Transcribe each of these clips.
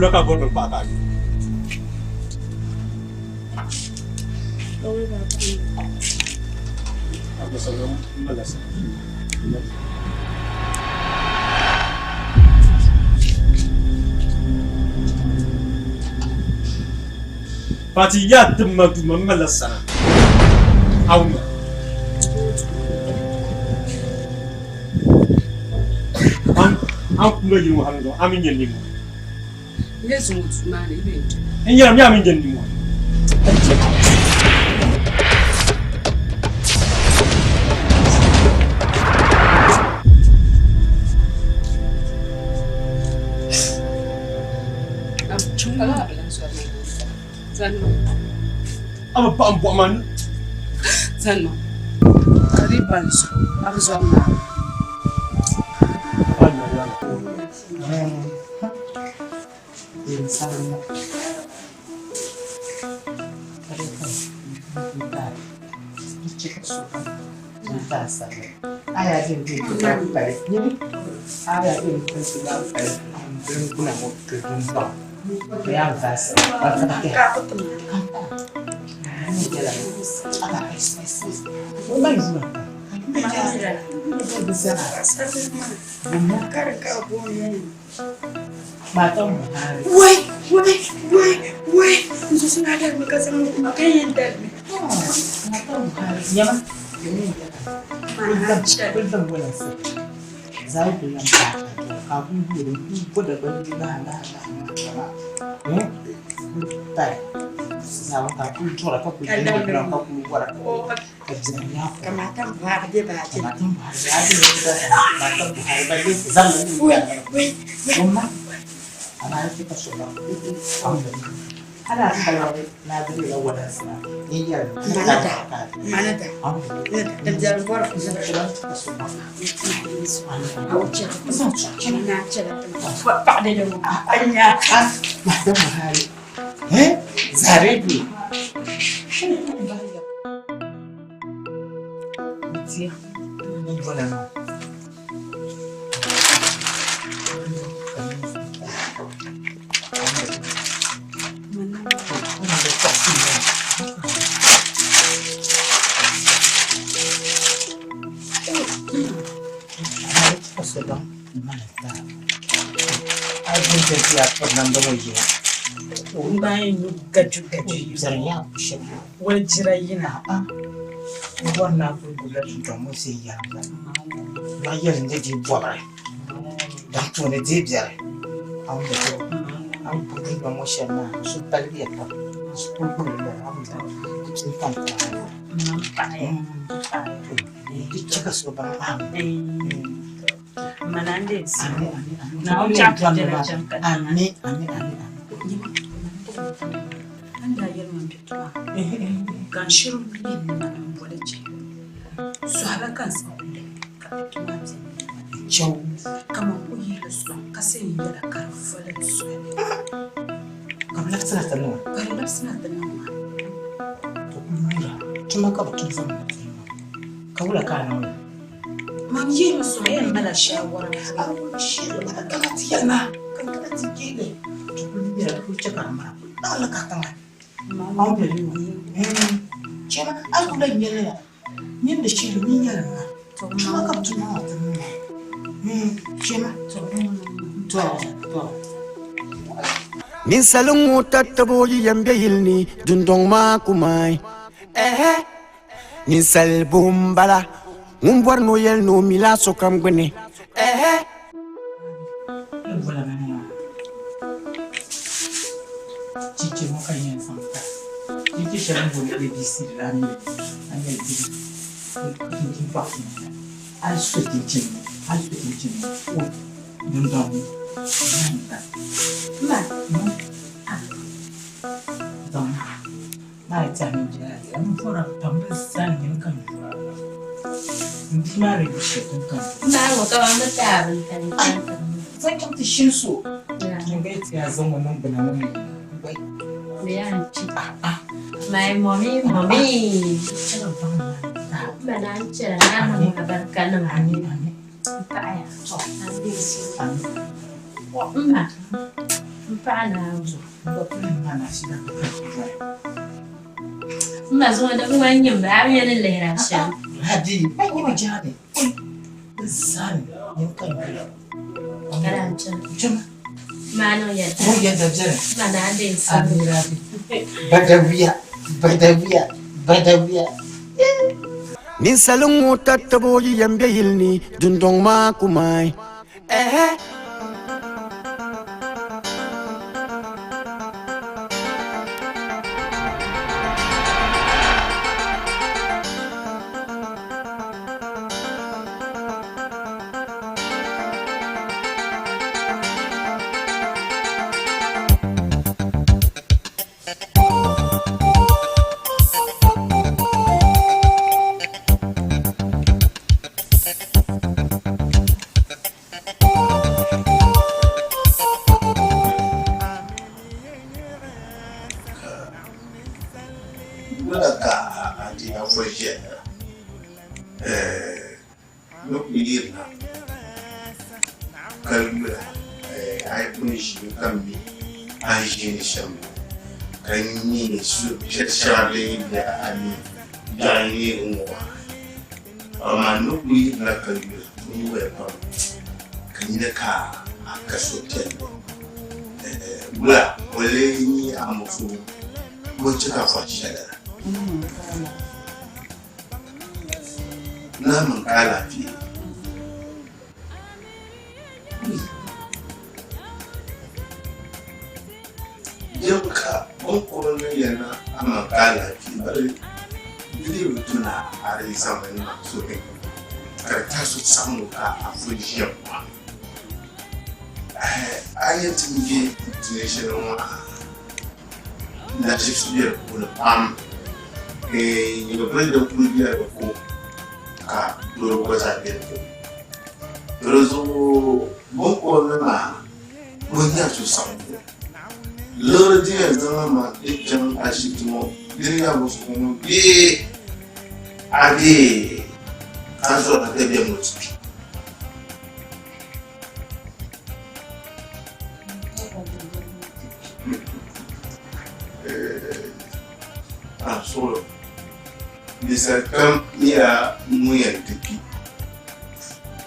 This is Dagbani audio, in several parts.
Wula ka a bɔri ni n paɣi ka a nyu? Fati yaa ti ma duuma m malila sana a wumma. An kumla yili ŋɔ hali n-zaŋ a mi nyɛ nimmohi. N yɛra mi a mi nyɛ nimmohi. A bi baɣim buɣa maa ni. Wai, wai, wai, wai, n suna darimi ka zaŋ ma ka yɛn darimi. Walijira yina Ka n shiri lihi nima ni m boli che sɔhila ka n saɣi li ka piɛtu maa beni chɛu kaman o yihili sɔŋ ka sa yɛn yɛla ka di voli n suhi ni ka bi labisina ti niŋ ka di labisina ti niŋ maa to kuli nyura tuma ka bi tum zaŋ na ti niŋ ka wula ka a niŋ li Man yihimi sɔŋ yɛn mala shaawara a bi kuli shiri ka kana ti yɛli maa ka kana ti jeeli to kuli nyura di kuli chɛ ka di mara kuli naɣili ka tiŋa Ninsali ŋɔ tatabo yi yɛn be yili ni dundɔŋ maa ku maai. Ɛhɛ! Ninsal buɣim m-bala, ŋun bɔri ni o yɛli ni o mila sokam gbini. Ɛhɛ! Chichi ŋɔ ka yɛn zaŋ ta chichi shɛli ni booni ABC la a mi li a nyɛli dini chinchin tɔɣisi ni a yi so chinchini a yi so chinchini o dundɔŋ ni n ta zaŋ maa yi tɛha mini jina yɛla m bɔra pam bɛ zaa nyini ka n yura m bia maa ni yu shɛli din ka n zaŋ chaŋ ti shini so n gba ti a zaŋ o niŋ gbuna ŋɔ mi My mommy, mommy. M paɣa Naawuni zuɣu. M ba puli maa na shida ka ka doli. M ma zuŋɔ di bi ŋmani nyimba, a bi nya ni lihira shɛm. Hadi, ba nyima jaani. Oi, di zaa ni, nyini ka yuli. Ka daa chana. Chana. Maa niŋ yɛda. O yɛda beni. M ma naa deei n Amina bi. Badawiya, badawiya, badawiya. Ninsali ŋɔ tatabo yi yɛn be yili ni, dundɔŋ maa ku maai. Ɛhɛ! Wula ka a di a fɔ ʒiya ni ku yirina ka yula a yi pun ʒimi ka mi a ni ʒiini shɛm ka mi shɛli shɛŋa din be a ni biɛɣu n-nyɛ ŋ-ŋɔ maa. Amaa ni ku yirina ka yula n yuya pam ka nyini ka a ka suhupiɛlli. Wula o lee nyɛ a muɣisigu ŋun chɛ ka fɔri shɛli la? Naa mini ka alaafee. Yɛm ka binkɔbiri ni yɛli ni a mini ka alaafee bari di dii bi tu ni a di zaŋ li niŋ a suhu ni ka di tahi suhusaɣiŋgu ka a fo ʒiɛm maa. A yɛn ti be dunia shɛli ŋɔ maa naʒibisi be di puuni pam. Nyɛvuli din kuli be di ko ka doro gba zaa be di ko. Di zuɣu binkɔbiri maa bɛ nyari suhusaɣiŋgu. Liɣiri din yɛn zaŋ a ma di chaŋ ashibiti ŋɔ di ni nyɛla muɣisigu ŋɔ bee a deei ka zɔra dabiɛm ni o ti kpi. A suɣulo, ninsal kam nyɛla ŋun yɛn ti kpi.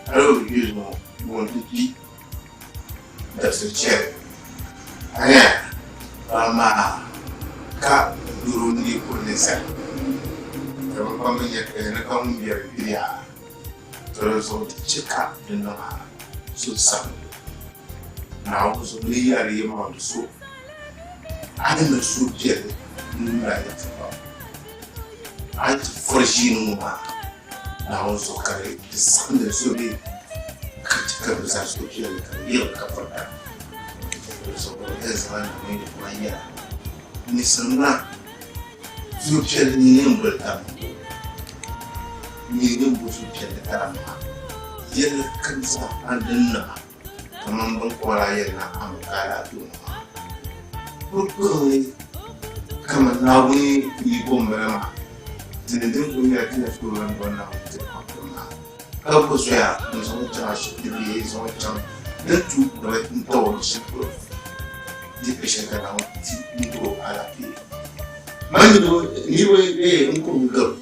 Hal o bi zuŋɔ ŋun ti kpi dabisili chɛri. A nya, amaa ka doro n-dii kuri ninsal. Ka bɛ pam mi nya ka ni ka ŋun biɛri gbiri a. Ka di zuɣu di chɛ ka di niŋ a suhusaɣiŋgu. Naawuni zuɣu ni yɛri yimaŋli so, a ni mali suhupiɛlli n-niŋdi a yɛltɔɣa pam. A yi ti fɔri ʒiini ŋɔ maa, Naawuni zuɣu ka di saɣindi so bee ka chɛ ka bɛ zaa suhupiɛlli ka bɛ yɛli ka fɔri ka di zuɣu bɛ zaŋ a niŋ yɛltɔɣa yɛla. Niŋsim na Suhupiɛlli nyini m-boli ka nyini m-bo suhupiɛlli ka di maha. Yɛlli kam zaa a ni niŋ a kaman biŋkɔbiri a yɛli ni a mi ka a daa tooi niŋ a. Kul kpuɣimi kaman Naawuni yiko m-bala maa. Dini din kul nyɛla ti ni tooi lan bɔri Naawuni tiri pam pam maa, ka bo zoya n-zaŋ o chaŋ ashibiti bee n-zaŋ o chaŋ din tuui kpuri n-tabi o luɣ shɛli polo. Di pa shɛli ka Naawuni ti n-ti o alaafee. Man niriba bee n kuri garo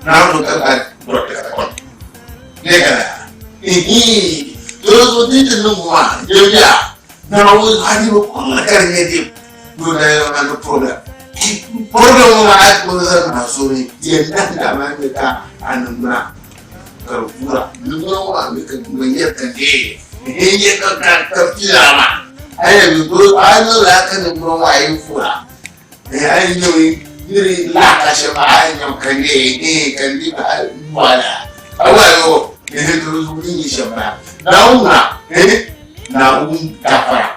Naawuni ka ka dɔriti ka kɔŋ ne ka la ihi to so di ti niŋ maa jɛbiya Naawuni a niriba kɔŋ la ka di nyɛ dim do na yɛn ma ni problem problem ŋɔ maa a ti kuli zaŋ na so ni yɛn dahi da maa nyɛ ka a niŋgbuna ka di guura niŋgbuna ŋɔ maa mi ka ma nyɛ ka dee n nyɛ ka ka ka pila maa a yɛn mi a niŋla ka niŋgbuna ŋɔ a yi fuura A yi nyɛ niri laaka shɛm a yi nyɛ ka ne ka ni ba wala a wa yo ne he doro zuɣu ni nyɛ shɛm ba naawuna eh naawun gafara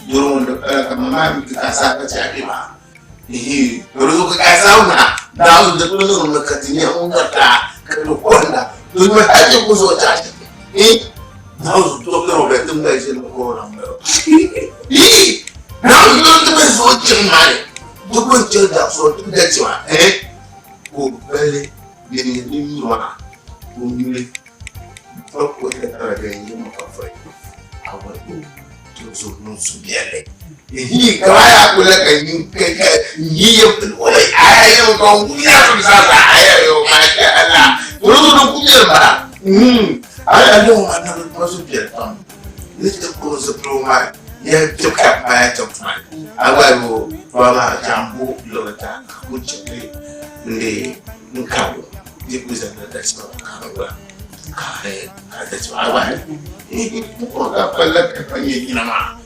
doro ŋun di pala ka mama mi ti ka sa ka chɛ a ma eh doro zuɣu ka sa na naawun di kuli niŋ mi ka ti nyɛ ŋun garita ka di kɔrinda di nyɛ hali ku zuɣu chɛ a eh naawun doctor Robert n gba ʒi ni corona Ii! Naawuni yuli ti bɛ zuɣu chiŋ maa ni, di ku n-chɛ daɣisɔri ti da tima, ɛɛh, ka o balli din nyɛ din nyuri maa, ka o nyu li. Fariko ti tara din yi ma ka fɔi, a bɔri o so niŋ suhupiɛlli. Hii ka ba yaa kuli ka ka ka yi ye wala ay yo ko kunya so sa sa ay yo ma sha Allah ko so no kunya ba ay ay yo ma na ko so piɛlli pam ni ti ko so pro ma ya to ka ma ya to ma awa yo ba ma jambo lo ta ko chekle ndi nkawo di ku za na da so ka ba ka ka da so awa ko ka pala ka pa ye ina ma.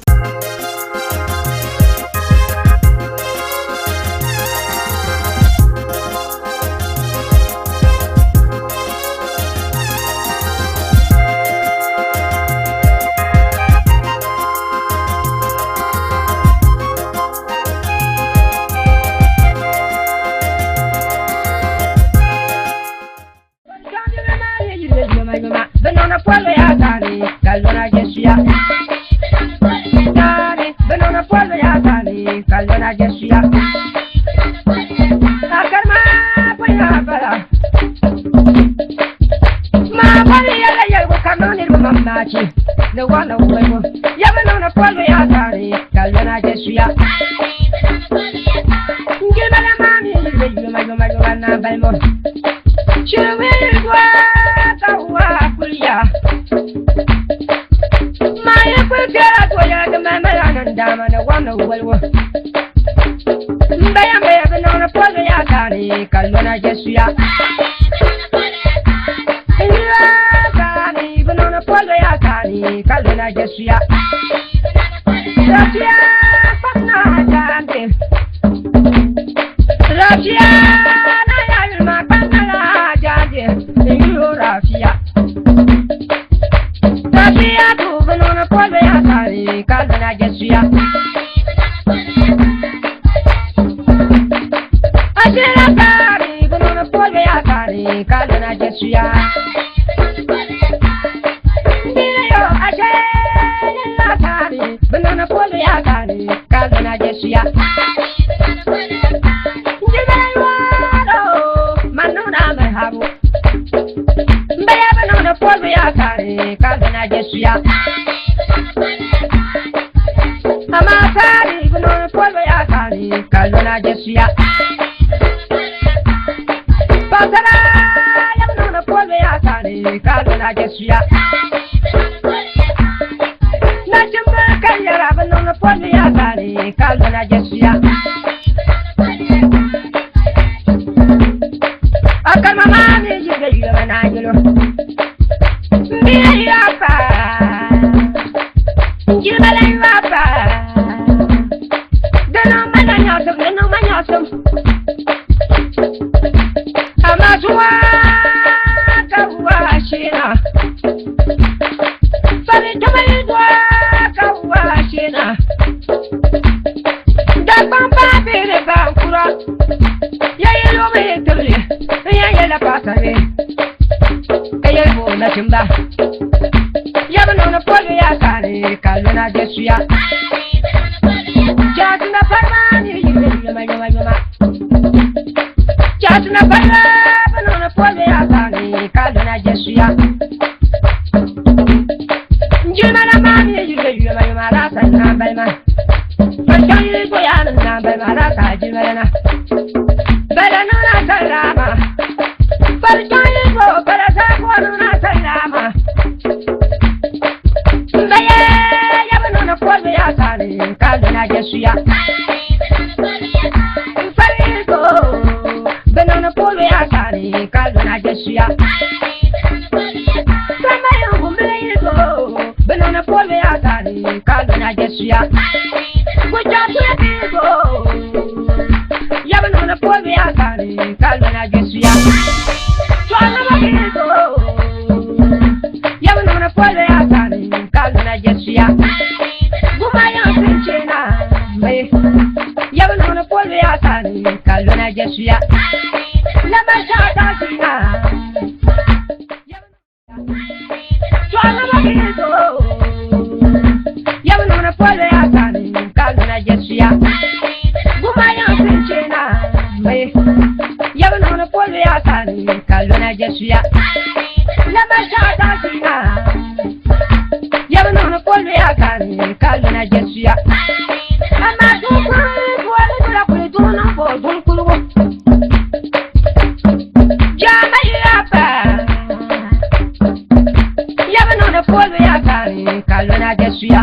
polo ya kani ka lona jesuya.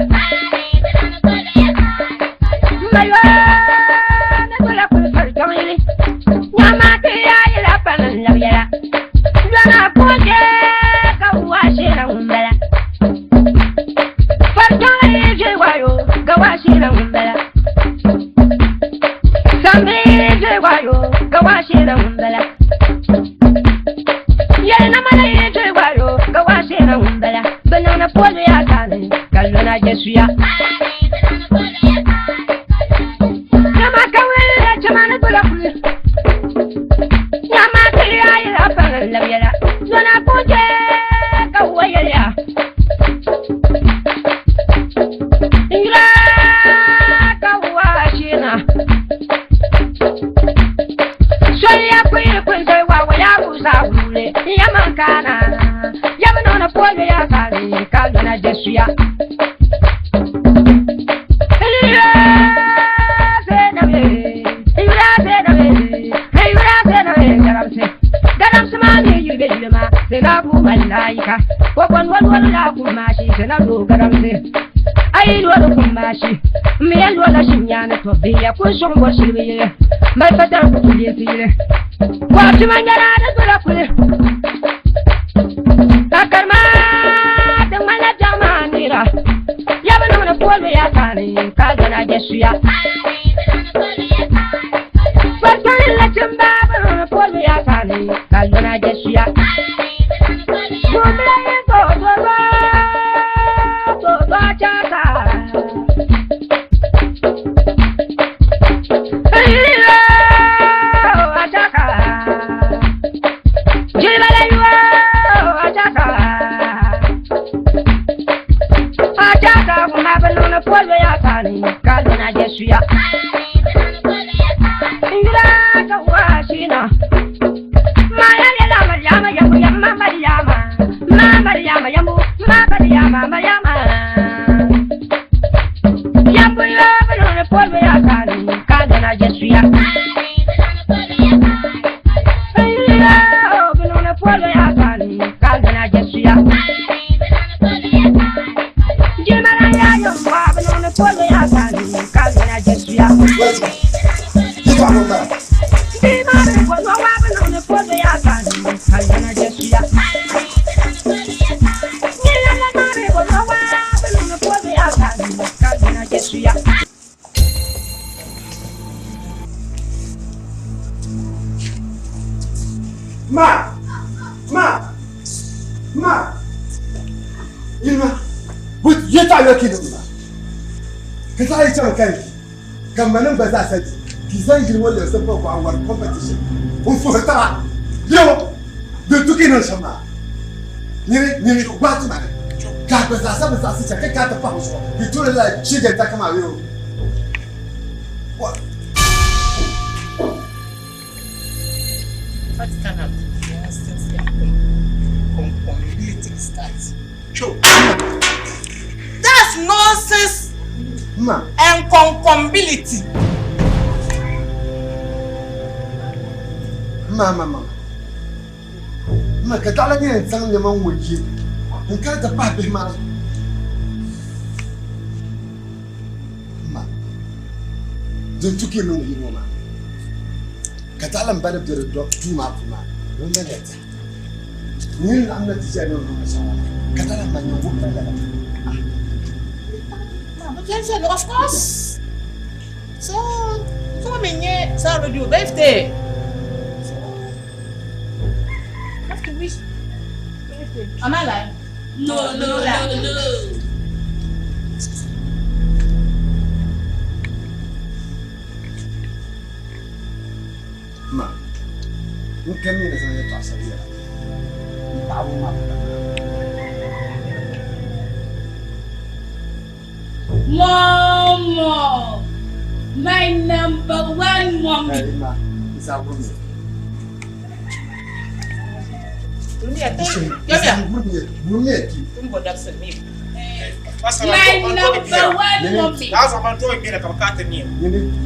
Mayo na dola kuli fari jɔŋ yili. Nyama ti ya yila panin lab yɛla. Lona kunje ka wa shira ŋun bala. Fari jɔŋ yi je wayo ka wa shira ŋun bala. Sambi je wayo ka wa shira ŋun bala. Yɛli na mana yi je wayo ka wa shira ŋun bala. Banana polo ya kani ka lona jesuya. Nyama ka wele chama na dola kuli. Nyama ti ya yila panin lab yɛla. Lona kunje ka wa yɛliya. Ngira ka wa shina. Soya kuli kunze wa wa ya busa wule. Yama kana. Yama nona polo ya kani ka lona jesuya. Ma! Ma! Ma! Yilma! Bu yɛtɔɣa yɔ kini ma. Ka zaɣ yi chaŋ ka yi ka ma nim gba zaa sa di. Ki zaŋ yili ŋɔ lɛbisi pa gɔɣa wari competition. N fuhi taba. Yɛwɔ! Din tu ki niŋ shɛm maa. Nyini nyini gbaai ti ma ni. Ka a gba zaa sa bi zaɣisi chaŋ ka ka ti pahi zuɣu. Ki tuuli la shigenta kamaa yoo. Nonsense and concombility start. That's nonsense Ma. and concombility. Ma ma ma. Ma ka taɣala nyɛ n zaŋ nɛma ŋɔ ye n kana ti pahi bihi maa zuɣu. Ma. Din tu ka yi niŋ yili ŋɔ maa. Ka taɣala m ba ni be di duu maa puuni maa di bi mali ya tɛha. Nyini laɣim na ti ʒiya niŋ niŋ shɛŋa ka taɣala m ba nyɛ wuhi ma lala. Of course. So, so me nye sa radio birthday. So, have to wish birthday. Am I lying? No, no, no, no. Ma, n kani ni zaŋ yɛltɔɣa shɛli yɛla n paɣaba maa pala. Momo, my number one mommy. Hey, ma, isa gurmi. Isa gurmi, gurmi ki. My number one mommy.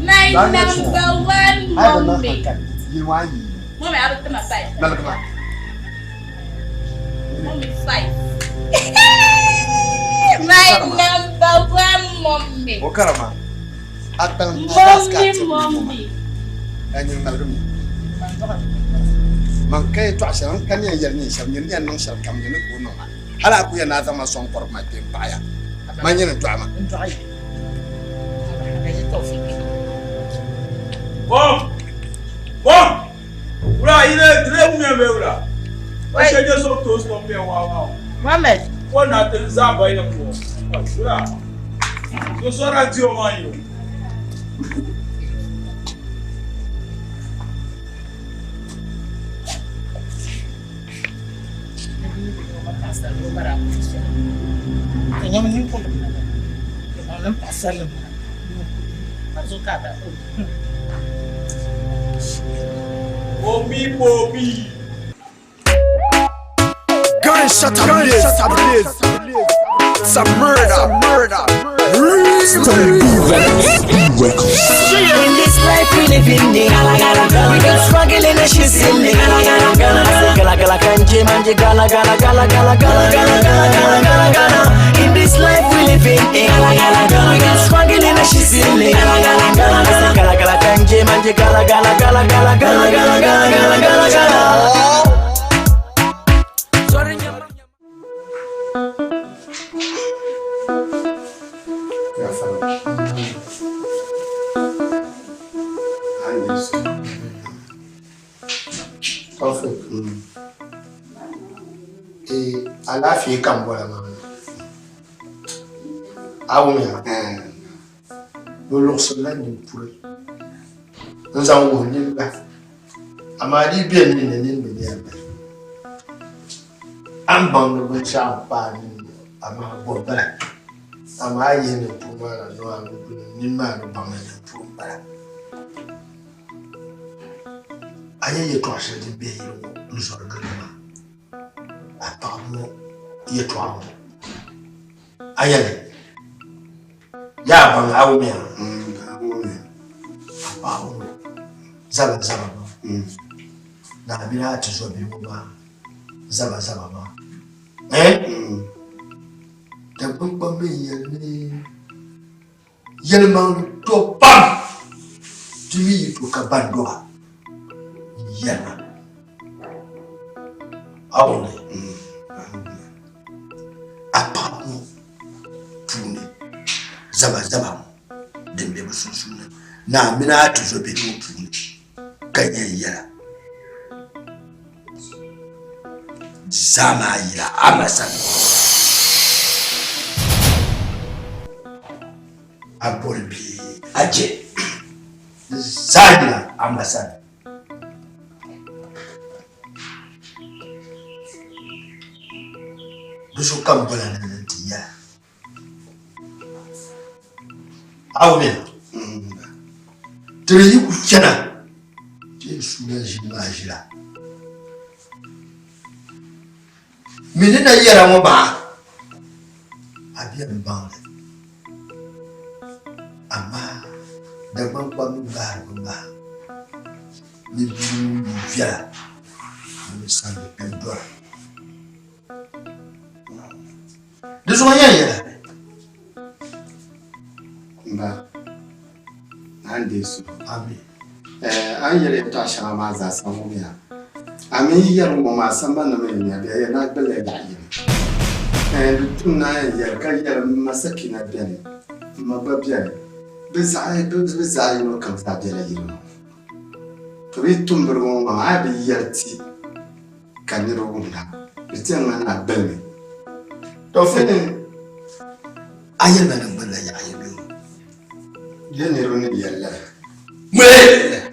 My number one mommy. Mommy, I don't my five. Mommy five. Mommy. O karama. A kpalim Mommy, mommy. A nyini ŋmaligimi. Man ka yɛltɔɣa shɛli n ka ni yɛn yɛli nyin shɛli nyini ni yɛn niŋ shɛli kam nyini ka o niŋ ma. Hali a ku yɛn ni a zaŋ ma sɔŋ kɔrigu ma kpe m-paɣi ya. Man nyini n-dɔɣi ma. Mom! Mom! Wula yine dire mu miɛ bɛ wula. O shɛ nyɛ so toos tom miɛ waa waa. Mohammed. Ko na ti za ba yɛm wɔ. Wula. So sɔra di o maa yo. Bobi Bobi. Gunshot ablaze, ablaze. Some murder, some murder. In this life we live in, we got struggling and she's in it. Gala gala kanje manje gala gala gala gala gala gala gala gala gala gala. In this life we live in, we got struggling and she's in it. Gala gala kanje manje gala gala gala gala gala gala gala gala gala gala. Taufik. Eh, alaafee ka n bɔra maa a wumya bi luɣusirila nini puri n zaŋ wuhi nini bahi amaa di bɛ nini ni nini bi nɛri bahi a ni baŋ ni binshɛɣu n kpaai nini ŋɔ amaa bɔ bala amaa a yihi nini puri maa na niŋ a nudirigu nini maa ni baŋ ni nini puri n bala a nyɛ yɛltɔɣa shɛli din be yili ŋɔ n zɔri gindi maa a paɣaba ŋɔ yɛltɔɣa ŋɔ a yɛli yaa baŋ a wumiya a paɣaba ŋɔ zaba zaba maa ni a mini a tizɔbihi ŋɔ maa zaba zaba maa Dagbaŋ kpamba n-yɛli ni yɛlimaŋli to pam di mi yi to ka ban dɔba yɛlima a wumli a paɣaba ŋɔ puuni zaba zaba ŋɔ din be bɛ sunsuuni ni a mini a tizɔbihi ŋɔ puuni ka yɛn yɛla di zaa maa yila a ma sani a boli bee a je di zaa yila a ma sani di so kam bola ni ni ti yɛla a wumya tiri yi ku chana ti yɛn suuna ʒii maa ʒila mi ni na yɛra ŋɔ maa a bɛni baŋ li amaa Dagbaŋ kpam mi bahiri bi maha ni bia ŋun yu viɛla ni bi samdi kpɛm dɔra Di zuɣu yɛn yɛla. Mba, a ni deei suhu. Amin. Eh, a ni yɛli yɛtɔɣa shɛŋa maa zaa sa ŋumiya. A mi yi yɛri ŋɔ maa sambani mi ni nya bɛ yɛn na gbulila yaɣ yini. Eh, di tum ni a yɛn yɛli ka yɛli m ma Sakina beni, m ma gba beni. Bɛ zaɣ yino kam zaa bela yili ŋɔ ni. Ka bɛ yi tum birigu ŋɔ maa, a yi bi yɛli ti ka niriba wumda, di ti yɛn ŋmani a gbulimi. To fini a yɛli ma ni n gbulila yaɣ yini bee? Bɛ niriba ni yɛli lala. Ŋuni yɛli lala?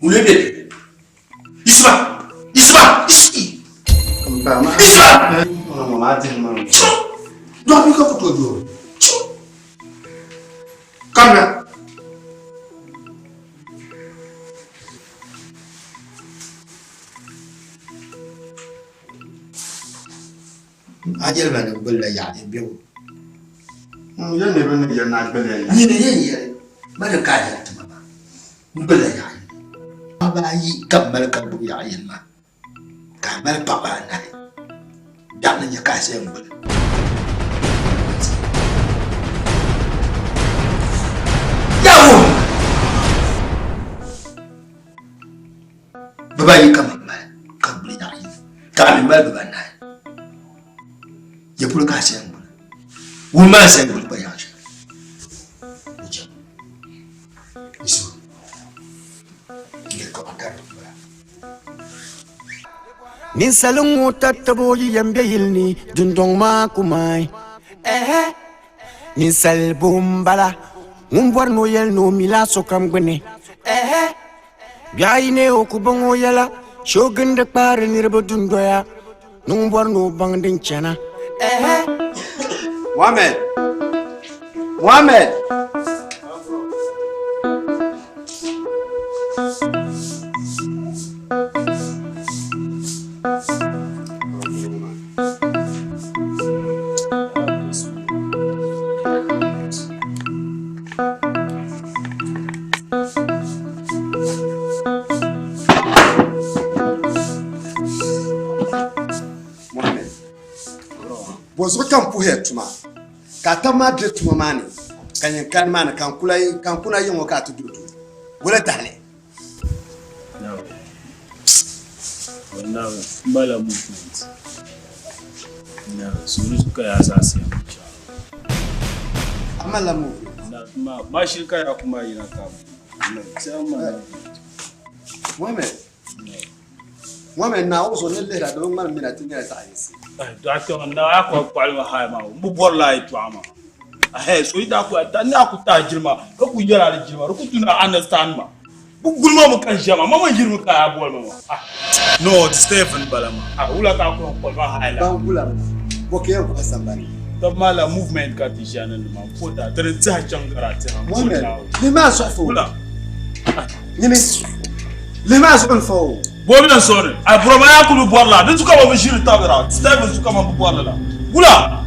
Ŋuni bɛ kpe? Yisima! Yisima! Yisima! Yisima! Dɔɣi ka ku tooi doo. Kamina. A yɛli ma ni n gbulila yaɣili bɛ o. N yɛli niriba ni yɛli ni a gbulila yaɣili. Nyini yɛn yɛli ma ni ka a yɛli ti ma maa, n gbulila yaɣili. Paɣaba ayi ka m mali ka gbubi yaɣ yini maa, ka a mali paɣaba anahi. Biɛɣu ni nyɛ ka a ʒiya n-gbuli. Ka a mi mali bibanahi. Ya polo ka a sa yɛn guli? Wum maa n-sa yɛn guli kpa yaɣ shɛli. Di chɛ. Yisu, yɛtɔɣa karili m-bala. Ninsali ŋɔ tatabo yi yɛn be yili ni, dundɔŋ maa ku maai. Ɛhɛ! Ninsali bo m-bala, ŋun bɔri ni o yɛli ni o mila sokam gbini. Ɛhɛ! Biɛɣu yi neei o ku baŋ o yɛla, shee o gindi kpaari niriba dundoya ni ŋun bɔri ni o baŋ din chana. Ɛhɛ! Mohammed! Mohammed! Mohammed, bɔzuɣu ka m puhiya tuma ka a taba maa be tuma maa ni ka nyin kani maa ni ka n kuna yiŋ ŋɔ ka a ti do duu. Wula tahili? Wallahi bala movement. Na suru suka ya sa siya mucha. Amala movement. Na ma ma shirka ya kuma yana ka. Na sai ma. Mohammed. Mohammed na o zo ne lehra do ŋmani mina ti nyɛla zaɣ yinsi. Dɔɣitɛ na a kɔhi kɔɣili ma hai maa n bi bɔri la yɛltɔɣa maa. Ahɛ so yi daa ku ta ni a ku taai jilima ka ku yɛra di jilima di ku tu ni a understand ma. Bi guli ma mi ka n ʒiya maa ma mi yirimi ka a boli ma maa. Ah no di Stephen bala maa. Ah wula ka a ku yɛn kɔli ma hai la. Ban gula ma bɔ ka yɛn kɔhi sambani. Tɔbu maa la movement ka ti ʒiya ni nima n pota ti di tiɛha chaŋ gara tiɛha n Mohammed pota. lihi maa sɔɣi fo. Wula. Nyini lihi maa zuɣu n fa o. Bɔbi na sɔri a bɔrɔma yaa kuli bɔri la di zuka ma bi ʒiri tabira Stephen zuka ma bi bɔri la wula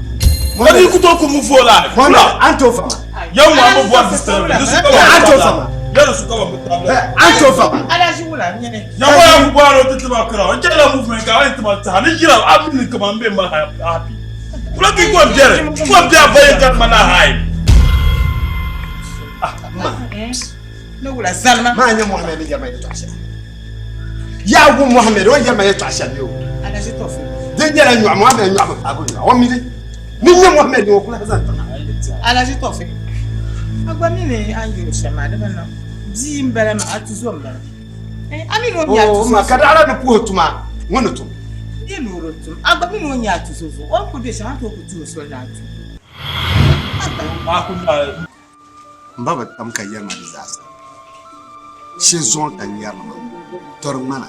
ka di ku tooi ku mu fo la wula an to fama yan wa bi bɔri di Stephen di zuka ma an to fama ya di zuka ma bi tabira an to fama Alaji wula nyini yan wa ya ku bɔri o ti tima kira n chɛla movement ka a yi tima tiha ni jira a mi ni kama n bɛ ma happy wula ki ko biɛri ko biɛ a bayi ka ma na hai ma Ne wula zalima. Maa nyɛ Mohammed ni yɛrima yɛltɔɣa shɛli. Yaa wum Mohammed o ni yɛrima yɛltɔɣa shɛli yo. Alaji tɔfu. Din nyɛla nyɔɣu Mohammed nyɔɣu bi paagi nyɔɣu o mili. Ni nyɛ Mohammed ni o kuli zaŋ tiŋa. Alaji tɔfu. A gba mi ni a ni yɛli shɛm maa di bi niŋ. Bia m-bala maa a tuzo m-bala. A mi ni o nyɛ a tuzo. Ma ka daɣila ni puhi tuma ŋɔ ni tum. Di ni o di tum. A gba mi ni o nyɛ a tuzo zuɣu. O ni kuli be shɛm a ni tooi ku tuhi o soli ni a tum. M ba bi tam ka yɛri ma di zaasa. Shee zuɣu ka n yɛri li maa. Tɔ di ŋmana.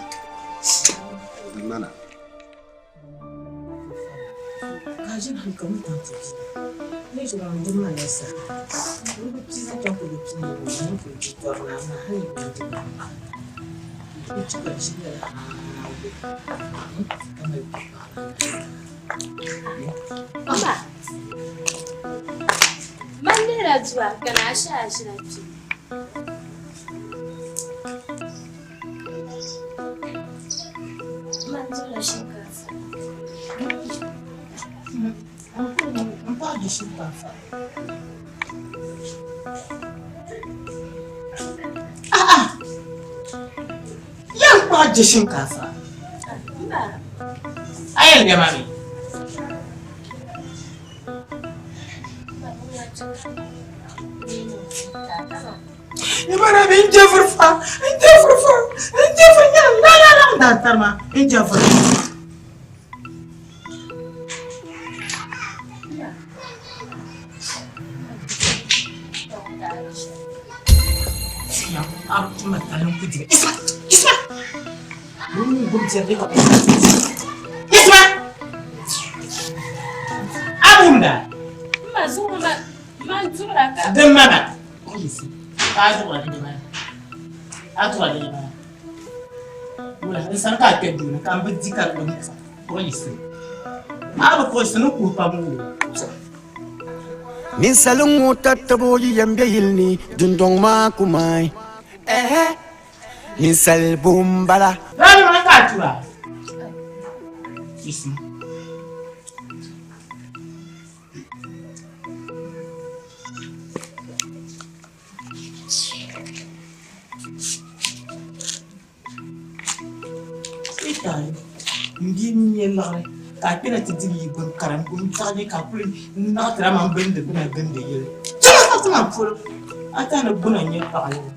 Di ŋmana. Ma, man lihira dua ka naa shɛhi a ʒina kpe. Man duɣila shinkaafa. M paɣa di shinkaafa. A'a! Yan kpaɣi di shinkaafa. A yɛn lɛma mi? Ni bana bi n jɛfiri fa n jɛfiri fa n jɛfiri nyɛla la la la n daa tarima n jɛfiri. Isma! Abunda! Ma zuɣu ma ma duɣura ka. Din mana. Ka a duɣura di mana. A duɣura di mana. Wula n sani ka a kpɛ duu ni ka n bi di ka di kuɣisi. A bi kuɣisi ni kuhi pam o. Ninsali ŋɔ tatabo yi yɛn be yili ni, dundɔŋ maa ku maai. Ɛhɛ! Ninsali bo m-bala. Lala maa ka a tura. Isma. N bia N-nyɛ liɣiri ka a kpɛna ti diri yi gbuni karim n-taɣi ka a kuli naɣitira mani bindi gbuna gindi yili. Chɛli ka ti ma polo, a tahi ni gbuna n-nyɛ paɣa yili.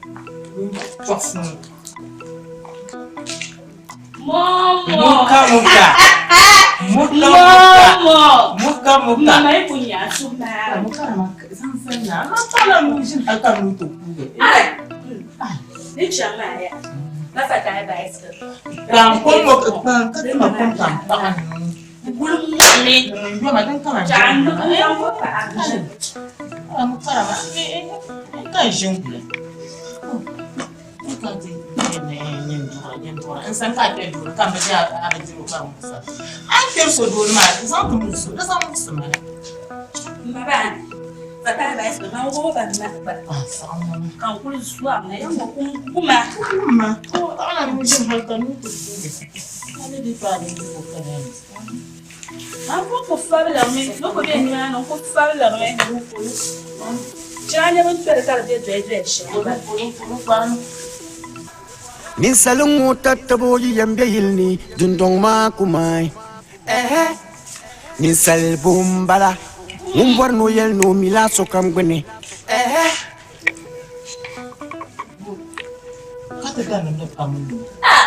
Tɔɣisi ŋɔ. Momo. Muka muka. Muka muka. Momo. Muka muka. Mama yi ku nya a suhu maara. Muka ma zaŋ zali na. Ma paɣila nuu ʒini hali ka nuu ti kuugi. Ai. Ni chaŋ maa ya. Ma fa tahi bicycle. Ka n kom ŋɔ ka ti ma kom ka n paɣa nuu. Guli mɔɣili. Yoma din kama Chaɣ n zaŋ o paɣa. Muka ma n ka n ʒi n guli. N ka ti n sani ka a kpɛ duɣuri ka n bi di a bindirigu ka di muɣisa. A ni kpɛri so dooni maa zaŋ ti muɣisi o di zaŋ muɣisi ma. Ma ba fa tahi bicycle ma wuɣi ba na gba. Ka n kuli zɔri na ya ŋɔ kuma. Kuma. Paɣa na nuu ʒini hali ka nuu ti kuugi. A ni di paai bindirigu ka di Man ku ku fabilirimi, ni ku be nimaani n ku fabilirimi. Chɛ a nya bɛ ni toli ka di be doya doya shɛm gba. Ninsali ŋɔ tatabo yi yɛn be yili ni dundɔŋ maa ku maai. Ɛhɛ! Ninsali bo m-bala ŋun bɔri ni o yɛli ni o mila sokam gbuni. Ɛhɛ! Ka ti da nimdi pam n-niŋ. Ah!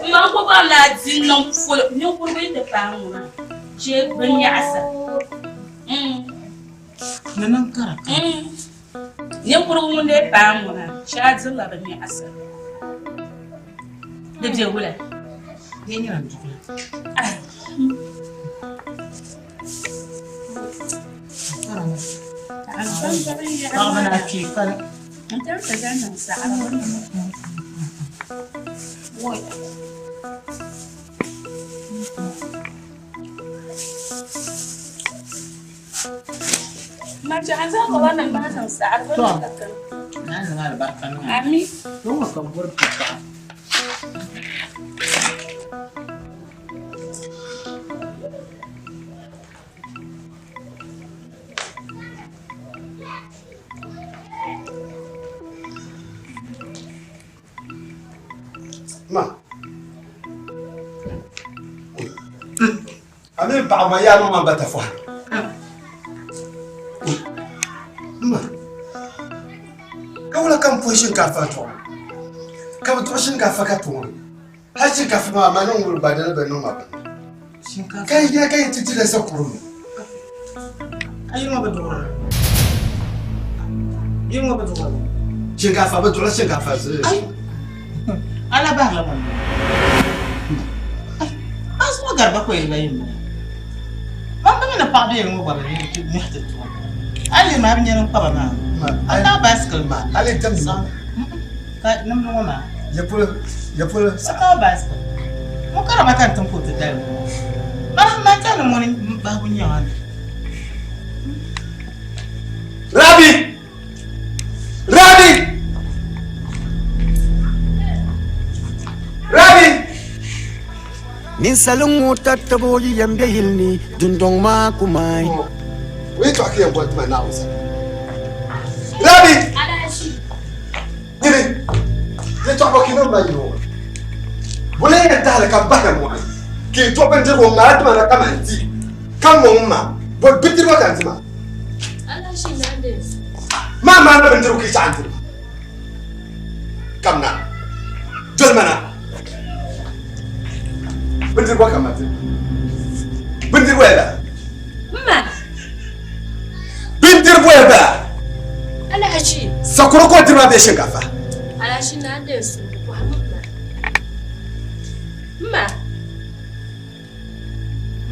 M ma n-ku bɔri ni a di niŋ polo ninkurigu yi ti paai ŋɔ maa, chɛ bɛ nyaɣisa. Ni niŋ kara ka. Ninkurigu ŋun lee paai ŋɔ maa, chɛ a dirila bɛ nyaɣisa. Di be wula? Di nyɛla n duɣila. Ah! Paɣaba ni a kpee kali. To, na niŋ alibarika niŋ a. To ŋɔ ka bɔri bi paɣa. Ma. A mini paɣaba yaa niŋ ma bata fɔhi. Ma. Ka wula ka n puhi shinkaafa duɣu? Ka bi duɣu shinkaafa ka ti ŋuni? Hali shinkaafa maa ma niŋ wuli gba dini bi niŋ ma bini. Ka yi yɛli ka yi ti dila sakuru ni. A yili ŋɔ bi duɣura. Yili ŋɔ bi duɣura. Shinkaafa bi duɣula shinkaafa zili. Ai. Ala bahirila ŋɔ ni. Ai. A zuɣu gari bakɔi dibayi m-bala. Man bi mi ni paɣa be yili ŋɔ gba bi nyɔhi ti tuɣi. A lihi maa bi nya din kpaba maa. A taɣi bicycle maa. A lihi tam Ka nimdi ŋɔ maa. Ya polo, ya polo. A taɣi bicycle. Ŋɔ karima ka n tim ka o ti dali ŋɔ. Man man tɛhi ni ŋuni bahigu nyɛ a ni. Rabi! Rabi! Rabi! Ninsali ŋɔ tatabo yi yɛn be yili ni dundɔŋ maa ku maai. O yi tɔɣi ka yɛn boli ti ma Naawuni sani. Rabi! Nyini, yɛtɔɣa bɔ ka yi niŋ ma yino ŋɔ? Boli yɛn tahili ka bahi mɔɣu ka yi duɣi bindirigu ŋ-ŋmaai ti ma na kaman di ka ŋɔŋ ma. Bɔ bindirigu ka n di maa? Maa maa na bindirigu ka yi chaɣi n-diri ma. Kamina, doli ma na. Bindirigu ka ma di. Bindirigu ya bala. Ma. Bindirigu ya bala. Alhaji. Sakoro ko diri ma bee shinkafa? Alhaji na da su ko ma. Ma.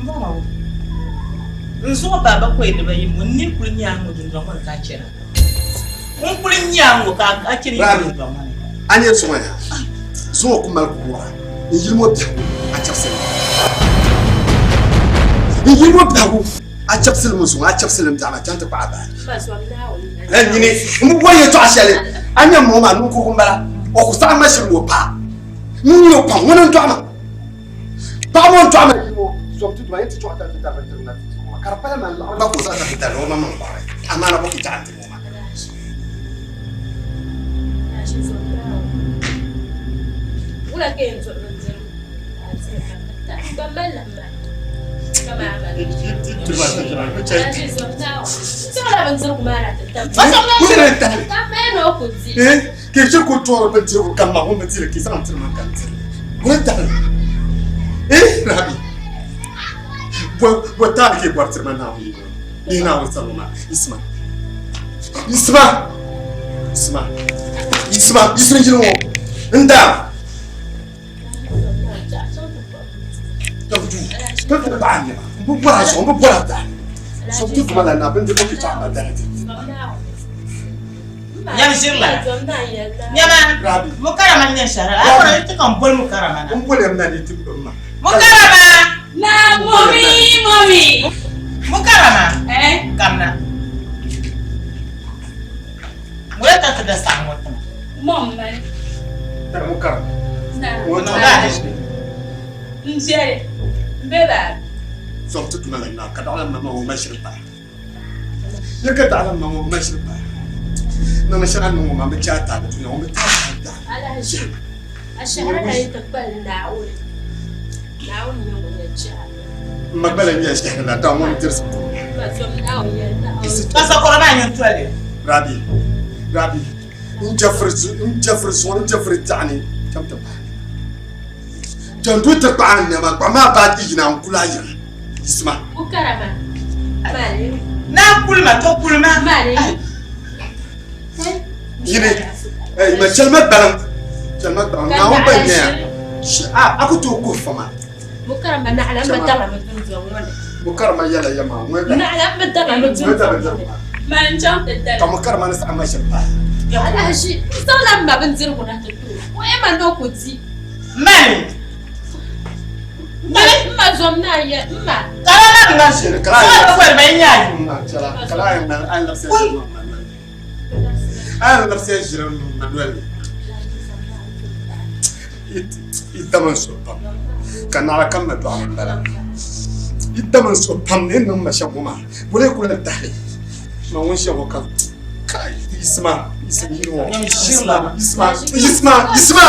M-bɔŋɔ n zuɣu paai bakɔi dibayi ŋɔ n ni kuli nya a ŋɔ dundɔŋ ŋɔ ni ka a chana. N kuli nya a ŋɔ ka a chani yi dundɔŋ ŋɔ ni. A nyɛ zuŋɔ ya zuŋɔ ku mali kuɣa n yili ŋɔ biɛhigu a chɛbisili n yili ŋɔ biɛhigu a chɛbisili mi zuŋɔ a chɛbisili mi biɛɣu maa chaŋ ti kpaɣi a baaji. Nyini n bi bɔri yɛltɔɣa shɛli a nya m ma maa ninkurigu m-bala o ku saɣim ma shiri ni o paai ŋun nyɛ o pam ŋuni n-dɔɣi ma. Paɣa ŋɔ n-dɔɣi ma yili ŋɔ zom ti duma yɛn ti chɔɣi tali ti dari bindirigu na ti ti ŋɔ ka di pala man laɣiri ba ka o zaŋ ti dari o maŋmaŋ baɣiri amaana bɔ ka yi chaɣi n-ti ŋɔ maa. Ke che ku toori bindirigu ka ma ŋun bi diri ka i zaŋ tiri ma ka n diri ŋuni tahili eh rabi bo taali ka i bɔri tiri ma Naawuni yi ni Naawuni sabbu maa yisima yisima yisima yisima yisima yili ŋɔ n daa n bi bɔra zuɣu n bi bɔra daa so ti kuma la na bindirigu ki chaɣa ma dara ti Nyam ʒirila. Nyama, mukarama n-nyɛ shɛhira. A kɔrɔ yi ti ka m boli mukarama na. M boli ya mi na ni ti m ma. Mukarama! Na mɔmi, mɔmi. Mukarama! Eh? Kamina. Ŋuna ka ti da saɣim ŋɔ tima. Mɔm mali. Tari mukarama. Na. Ŋɔ na. N jɛri. M be baa. Zɔm ti tuma la na ka daɣila ma ma o ma shiri paa. Ya ka daɣila ma ŋɔ ma shiri paa. Na ma shɛŋa niŋ ŋɔ maa mi chɛ a taali dunia ŋɔ mi taali daa. Alahichi. A shɛhira ka yi ti kpali Naawuni. Naawuni nyɛ ŋun yɛn chɛ a. M ma gba lahi nyɛla shɛhira la daa ŋɔ mi diri sakɔro. Ma zom Naawuni yɛli Naawuni. Ka sakɔro maa nyɛ toli. Rabi, Rabi, n jɛfiri n jɛfiri zuɣu n jɛfiri taɣani cham ti paai. Jandu ti kpaɣi n nɛma kpaɣi maa baa ti yina n kuli a yiŋa. Yisima. Mukarama. Mali. Na kulima to kulima. Mali. Yini. Ey ma chɛli ma gbaliŋ. Chɛli ma gbaliŋ. Naawuni ba nyɛ ya. A a ku tooi kuhi fama. Mukarama naɣila n bi daŋa bi dundɔŋ ŋɔ ni. Mukarama yɛla ya maa ŋɔ da. Naɣila n bi daŋa bi dundɔŋ ŋɔ ni. Mali n chaŋ ti dali. Ka mukarama ni saɣim ma shɛli paai. Alahichi n zaŋla m ma bindirigu na ti ti o. O yɛn ma ni o ku di. Mali. Mali m ma zom na yɛ m ma. Kala na ŋa shiri. Kala na kpɛri ba nya yi. Kala ayi ŋmani ayi labisiya ʒiri Manuel. Ayi labisiya ʒiri Manuel. I dama n so pam ka naɣila kam na dɔɣi n bala. I dama n so pam ni niŋ ma shɛm ŋɔ maa bole ku lahi tahili ma ŋun shɛm ŋɔ ka kai yisima yisima yili ŋɔ yisima yisima yisima yisima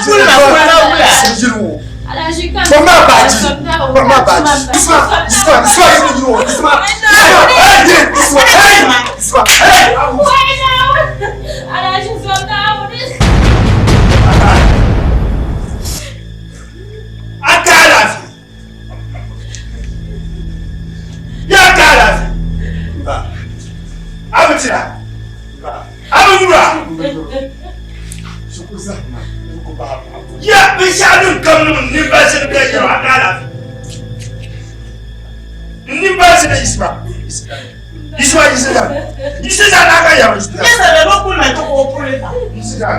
yili ŋɔ. Kpɔŋ maa baaji kpɔŋ maa baaji yisima yisima yisima yili ŋɔ yisima yisima yisima yisima. A ka alaafee ya ka alaafee ba a bi tira a bi nyura ya binshaɣu din kam ni n nimba shɛli ka yɛrɔ a ka alaafee n nimba shɛli yisima yisima yisima yisima na ka yɛrɔ yisima. Yisima.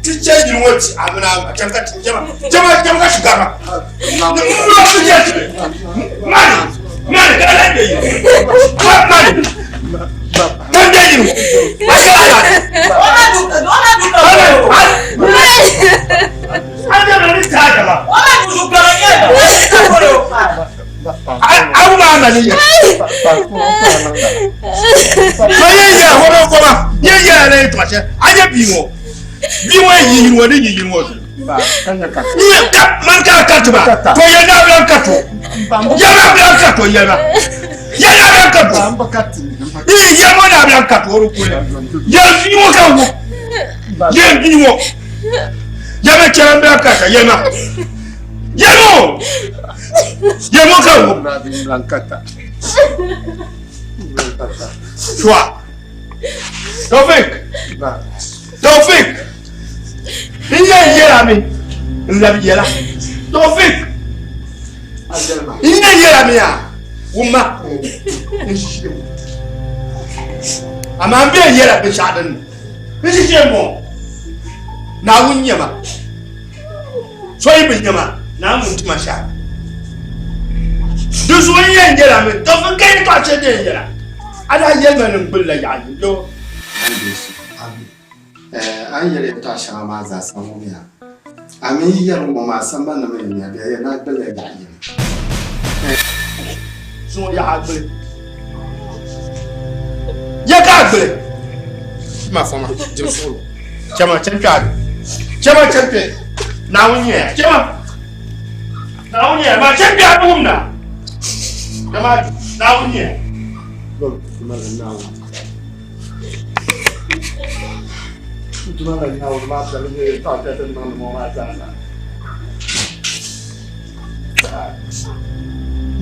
Ti chɛ yili ŋɔ ti a mini a chɛm ka ti chɛma chɛma chɛm ka shigara ni n lɔ ti chɛ ti mani mani ka la bɛ yili ma mani ka n bɛ yili ŋɔ a yɛ ala a bɛ na ni taa dama aw b'a na ni yɛ ma ye yɛ hɔrɔn kɔma ye yɛ yɛrɛ ye tuma cɛ a ye bi ŋɔ bi ŋɔ ye yiyin ŋɔ ni yiyin ŋɔ ni ye ka man ka ka tuba to yɛ n'a bɛ ka to yɛ n'a bɛ ka to yɛ na yɛ n'a bɛ ka to i yɛ ŋɔ n'a bɛ ka to o de ko yɛ yɛ bi ŋɔ ka wo yɛ bi ŋɔ yɛ bɛ cɛ bɛ ka ka yɛ na. Yɛmo! Yɛmo ka wo. Chua. Taufik. Taufik. N yɛ yɛla mi. N labi yɛla. Taufik. N yɛ yɛla mi ya. Wumma. N ṣiṣe mu. Amaa n bɛ yɛla binshɛɣu din ni. N ṣiṣe mu. Naawuni nyɛ ma. So yi bi nya ma, Naawuni ti ma shɛhira. Di zuɣu n yɛn yɛla mi, to fi ka yɛtɔɣa shɛli din yɛn yɛla. A daa yɛli ma ni n gbulila yaɣa yini bee? A ni yɛli yɛtɔɣa shɛŋa maa zaa sa ŋumiya. A mi yi yɛri ŋɔ maa sambani mi n-nya bɛ yɛn a gbulila yaɣa yini. Zuŋɔ yaɣa gbuli. Ya ka a gbuli. Ma fama, jim suɣulo. Chama chan kpe a Chama chan kpe Naawuni nyɛ ya Chama Naawuni nyɛ ya ma chan kpe a wum na Chama Naawuni nyɛ ya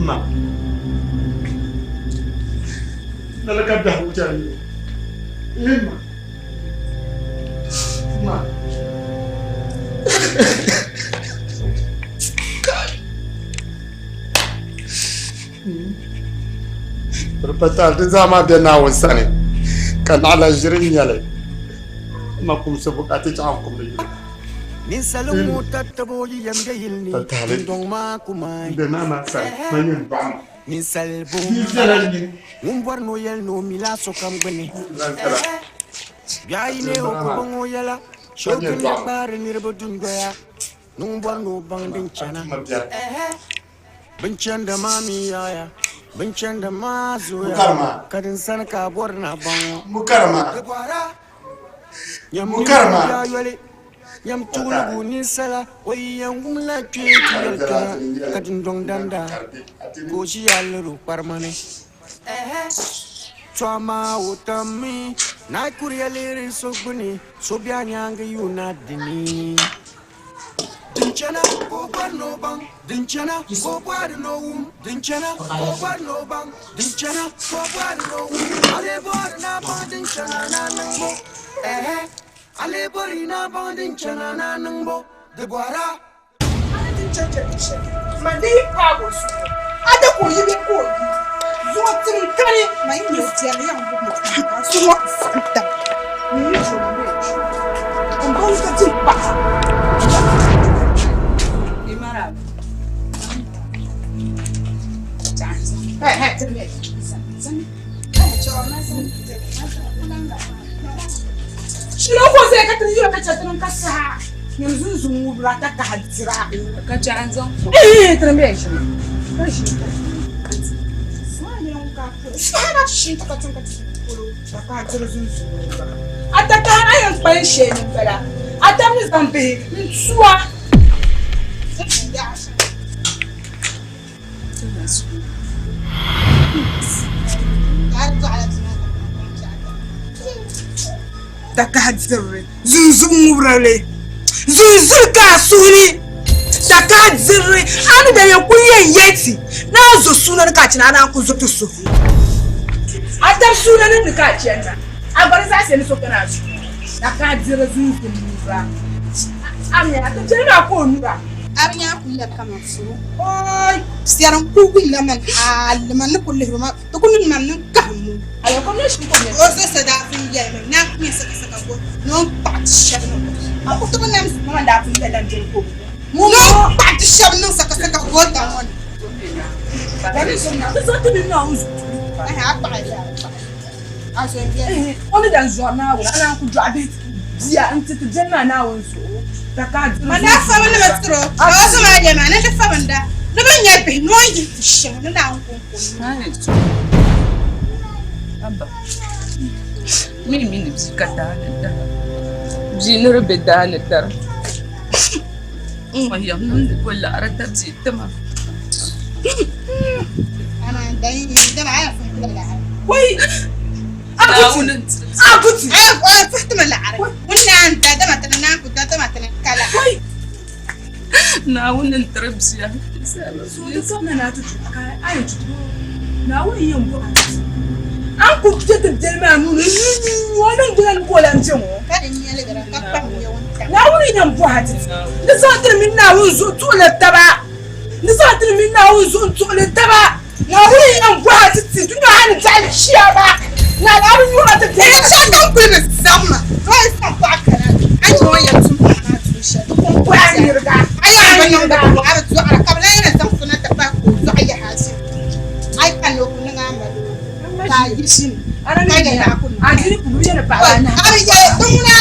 Ma. Lala ka biɛhigu chani ni. Ee ma. Ma. Di pa taali di zaa maa be Naawuni sani ka naɣila ʒiri n-nyɛ li. Ma kumsi bukaata chaɣ n kumdi yuli. Ninsali ŋɔ tatabo yi yɛn be yili ni dundɔŋ maa ku maai. Be naa maa sani, man yɛn dɔɣi ma. Ninsali bo ŋun bɔri ni o yɛli ni o mila sokam gbuni. Biɛɣu yi neei o ku baŋ o yɛla, shee o kuli kpaari niriba dundoya ni ŋun bɔri ni o baŋ din chana. Bin chanda maa mi yaɣiya, bin chanda maa zooya, ka din sani ka a bɔri ni a baŋ ŋɔ. Nyam ninvuɣ yoli, nyam tuɣiligu ninsala, o yi yɛn wumla kpee ti yɛli kpɛma, ka dundɔŋ damda, ka o ʒiya lir o kparima ni. To amaa o tammi ni a kuriya lihiri so gbini, so be a nyaaŋa yuuna di ni. Din chana ka o bɔri ni o baŋ, din chana ka o bɔri ni o wum, din chana ka o bɔri ni o baŋ, din chana ka o bɔri ni o wum. A lee bɔri ni a baŋ din chana ni a niŋbu, ɛhɛ, a lee bɔri ni a baŋ din chana ni a niŋbu, di bɔra. A ni ti chɛ chɛ shɛli, man di yi paag o suhu, a da ka o yi bee ka o yi zuŋɔ tiŋ kani, man yi nyɛ viɛlli yɛn gbubi ma ka n suhu saɣim taba. N yi chu m bee chu, m baŋ ka ti paɣa. Shilo ko zai ka tini yura ka chɛ tini ka saha nyam zunzun ŋubira ka kaha dira. Ka chɛ an zaŋ ko. Eh tini bɛ ʒini. Ka ʒini ka Saha shin ka tin ka ti polo ka ka diri zunzun ŋubira. A ta kaha a yɛn kpali shee ni bala. A tam ni zaŋ bihi n tua. Takahi dirili zunzuɣu ŋubirili zunzuri ka a suhuri takahi dirili a ni da yɛn kuli yɛn yɛti ni a zo suuna ni ka a chɛna a naan ku zo ti suhu a tabi suuna ni ni ka a chɛna a gba di zaɣisiya ni so kana a suhu takahi dirili zunzuɣu ŋubira a mi a ti chɛni maa ka o nura. A bi nya kul lɛbi kaman furu. Ooi! Siɛri n-kul wumla man hal man ni kul lihiri o maa, di kul niŋ ma ni n kahim o. O zo so daa pun yɛli mi ni a ku nya sakasaka go ni o ni kpaɣi ti shɛba niŋ o. A ku tooi nam ni o kpaɣi ti shɛba niŋ sakasaka goota ŋɔ ni. Ɛhɛ, a kpaɣi ya, a kpaɣi. A zo m-beni. Ma daa fabindi mi tiri o, ka o zaŋ a lɛm a ni di fabinda ni bɛ nya bihi ni o ni yihi ti shɛŋa ni Naawuni kɔŋko ni. Abba, mi mi ni bia ka daa ni dara, bia ni di be daa ni dara. N ŋɔ yɛm niŋdi ko laɣiri da bia tima. Amaa da yi dama a yɛn fahitila laɣiri. Wai! Naawuni n-tiri Aguti! A yɛn fahitimi laɣiri. Ŋun naan da dama ti ni naan ku da dama ti ni ka laɣiri. Naawuni n-tiri bia. Naawuni yɛn bɔri a ni ku kpe ti biɛli maa nuu ni o niŋ dina ni ka o lan be ŋɔ. Ka di nyɛligira ka kpahim nyɛ wuntaŋ. Naawuni yɛn bɔhi a ti di zaŋ ti mini Naawuni zuɣu tuɣili taba. Di zaŋ ti mini Naawuni zuɣu n-tuɣili taba. Naawuni yɛn bɔhi a ti ti dunia ni daɣi chia ba ni alaaba nyuɣu ti biɛla. Ɛɛ shɛli kam kuli bi zaŋ ma ka o zaŋ paɣa kana a ni o yɛn tum paɣa maa tuun shɛli di kɔŋ ko a niriga. A yɛn bi niŋdi bɔŋɔ a bi dɔɣira ka bi lahi yɛn zaŋ so na ti pahi ka o dɔɣi yaha a ʒini a yi kanna o ku niŋ a mali o ka a yi ʒini ka yɛli a ku niŋ a a bi yɛli di ŋuna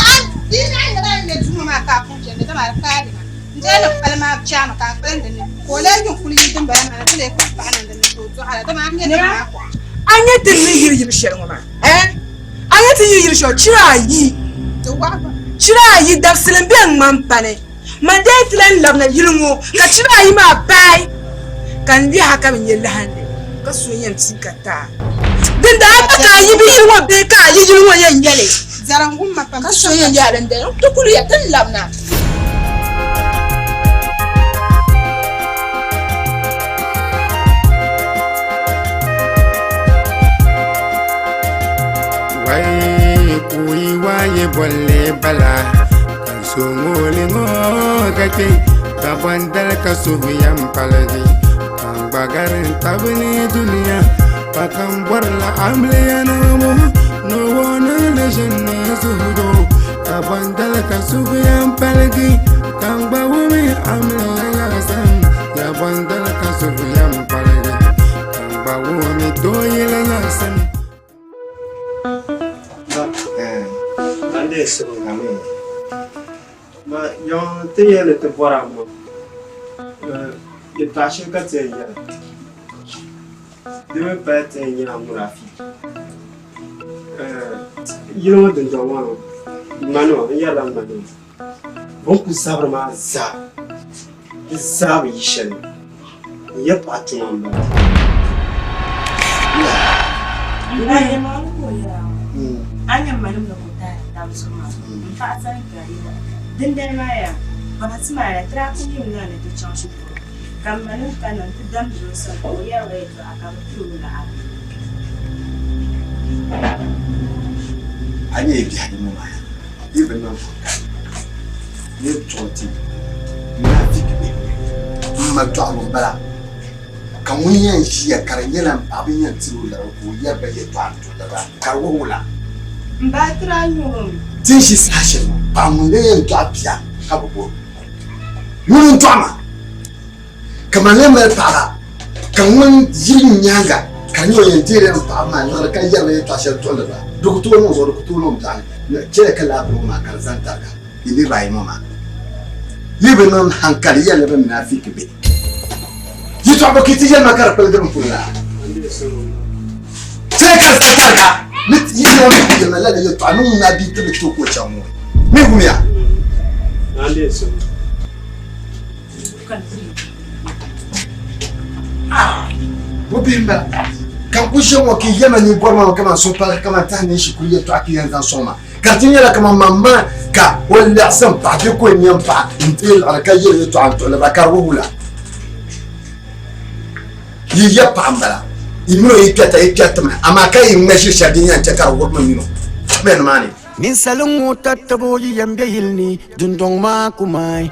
a di yi naɣi ni a ni nyɛ duu ŋɔ maa ka a ku chɛndi dama di paagi ma. N doli ni kpali maa chaami ka a kpalim di ni, ka o lahi yuŋ kuli yi dimbala maa na ti lee kpuɣi paɣa niŋ di ni ka o dɔɣira, dama a nya ti maa kɔŋ. A nya ti ni yiri yili shɛli ŋɔ maa? Ɛɛn, a nya ti ni yiri yili shɛli chira ayi. Di waɣa gba. Chira ayi dabisili m-be n-ŋmani pani. Man dee ti lan labina yili ŋɔ ka chira ayi maa paai ka n lihi a ka bi nya lahinli ka so yɛn pii ka ti a. Din daa pa ka a yi bi yili ŋɔ bee ka a yi yili ŋɔ yɛn nyɛ li ka so yɛn yɛli a dindali n ti kuli ya ti ni labina. Wai kuyi waye bolle bala ka so ŋoli ŋɔ ka kpe ka bɔndali ka suhu yɛm paligi ka n gba gari n tabi ni dunia pa ka n bɔrila amiliya niŋbu ni o niŋdi ʒini ni suhudo ka bɔndali ka suhu yɛm paligi ka n gba wumi amiliya yaɣasam ya bɔndali ka suhu yɛm paligi ka n gba wumi dooyili yaɣasam Ma yaŋ ti yɛli ni ti bɔra ŋɔ yɛltɔɣa shɛli ka ti yɛn yɛli di mi pala ti yɛn nyɛla murafi yili ŋɔ dundɔŋ maa ni manima n yɛrila manima bɛ ni kuli zabiri maa zaa di zaa bi yi shɛli n ya paɣa tuma n bala. Dindali maa yaa, baɣasi maa yaa, tiraaki yim na ni ti chaŋ shikuru ka m manim kana nti damdi o sani ka o yɛri ba yɛtɔɣa ka bɛ ti o laɣiri. A nyɛ biɛhi ŋɔ maa yaa, yi bi niŋ hankali ni tuɣi ti munafiki bihi m ma dɔɣibu m-bala ka ŋun yɛn ʒiya ka di nyɛla m paɣiba yɛn tiri o liɣiri ka o yɛri ba yɛtɔɣa n-tuɣiri ba ka di wuhi wula. M ba tiri a nyuɣu mi. Ti ni ʒi saha shɛli ŋɔ, paɣa ŋun lee yɛn dɔɣi bia ka bi bɔr o. Ŋuni n-dɔɣi ma ka man lee mali paɣiba ka ŋun yiri n nyaaŋa ka di nyɛ o yɛn deerila m paɣiba maa liɣiri ka yɛri ba yɛtɔɣ shɛli tuɣindi ba. Di ku tooi niŋ zuɣu, di ku tooi niŋ biɛɣuni. Chɛliya ka lala bini ŋɔ maa ka di zani tariga yi niriba ayi ŋɔ maa. Yi bi niŋ hankali yɛli ni bɛ munafiki bihi. Yi tɔɣibu ka yi ti yɛli ma ka di kpiligiri m puli la. Chɛliya ka di zani tariga ni yi niŋ ni yɛli ma lala yɛtɔɣa ni ŋun a bia ti bi tooi ka o chaŋ ŋɔ. Mi wumiya. Bɔ bihi m-bala ka n kuli ʒe ŋɔ ka yi yɛma ni bɔri ma kaman so paligi kaman tahi ni shikuru yɛltɔɣa ka yɛn zaŋ sɔŋ ma ka di ti nyɛla kaman man maa ka o liɣisi m paɣa bee ka o nya m paɣa n-deei liɣiri ka yɛli yɛltɔɣa n-tuɣili ba ka di wuhi wula yi ya paɣa m-bala yi mini o yi kpɛrita yi kpɛritimi amaa ka yi ŋma ʒiri shɛli din yɛn chɛ ka di wurim m mini o mɛ nimaani. Ninsali ŋɔ tatabo yi yɛn be yili ni dundɔŋ maa ku maai.